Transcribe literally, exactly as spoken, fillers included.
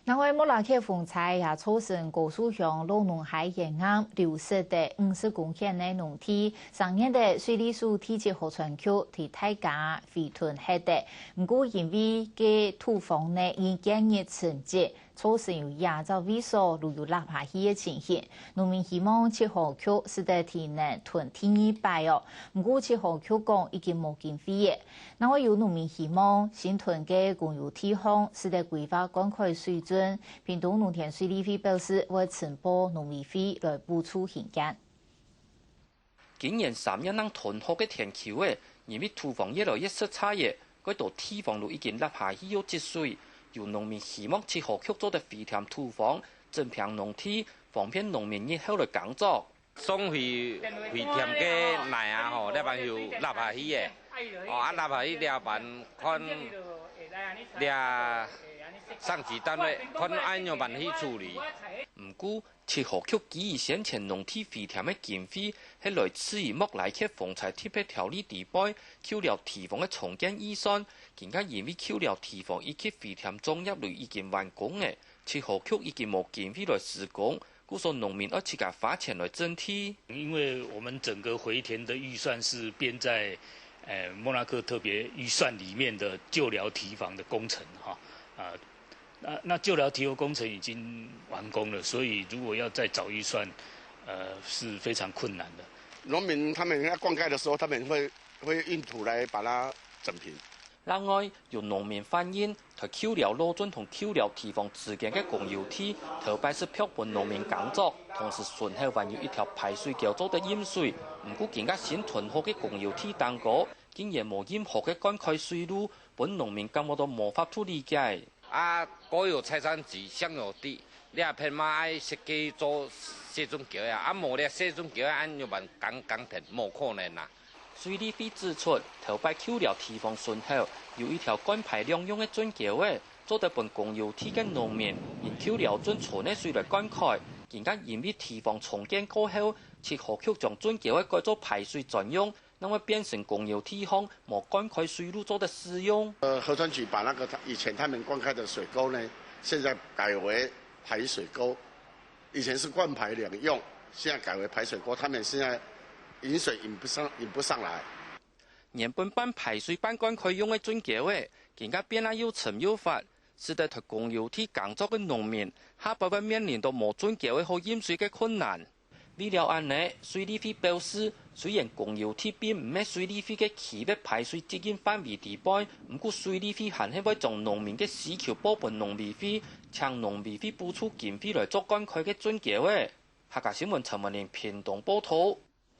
另外，莫拉克風災也造成高樹鄉老農溪沿岸流失个五十公頃个農地，上月个水利署第七河川局對大家回賰忒个，毋過因為該土方泥因堅硬沉積，造成有野草為首，路有塌下去个情形。農民希望七河局使得地泥賰第二擺哦，毋過七河局講已經無經費个。 另外有農民希望，新賰个公有地項使得規劃灌溉水圳，屏東農田水利會表示會申報農委會來補助興建。今年三月正賰好个田坵仔，因為土方越來越失差了，該多地方路已經塌下去又積水。有農民希望七河局做得回填土方，整平農地，方便農民日後來耕作。 上回回填个泥啊吼，這爿有塌下去个，哦，啊，塌下去這爿看這上級單位看愛仰般去處理。毋過，七河局基於先前農地回填个經費，係來自於莫拉克風災特別條例底背，扣了地方个重建預算，今下因為扣了地方以及回填作業雷已經完工了，七河局已經無經費來施工， 故所農民愛自家花錢來整地。因為我們整個回填的預算是編在，呃，莫拉克特別預算裡面的舊寮堤防的工程哈，啊，那，那舊寮堤防工程已經完工了，所以如果要再找預算，呃，是非常困難的。農民他們要灌溉的時候，他們會，會運土來把它整平。 另外，有農民反映，在舊寮路圳同舊寮堤防之間个公有地，頭擺係撥分農民耕作，同時脣口還有一條排水溝做得引水。毋過今下新賰好个公有地頂高，竟然無任何个灌溉水路，分農民感覺到無法度理解。啊，國有財產局鄉有地，這片嘛愛設計做細圳橋啊，啊，無這細圳橋啊，恁樣辦耕，耕田無可能啊。 水利會指出，頭擺舊寮堤防脣口有一條灌排兩用个圳橋仔，做得分公有地个農民用舊寮圳賰个水來灌溉。今下因為堤防重建過後，七河局將圳橋仔改做排水專用，正會變成公有地項無灌溉水路做得使用。呃，河川局把那個以前他們灌溉的水溝呢，現在改為排水溝。 以前是灌排兩用，現在改為排水溝，他們現在引水引不上，引不上來。原本半排水半灌溉用个圳橋仔，今下變啊又沉又闊，使得在公有地耕作个農民，下擺會面臨到無圳橋仔好引水个困難。為了恁呢，水利會表示，雖然公有地並毋係水利會个區域排水責任範圍底背，毋過水利會還係會將農民个需求報分農委會，請農委會補助經費來做灌溉个圳橋仔。 客家新聞陳文玲屏東報導。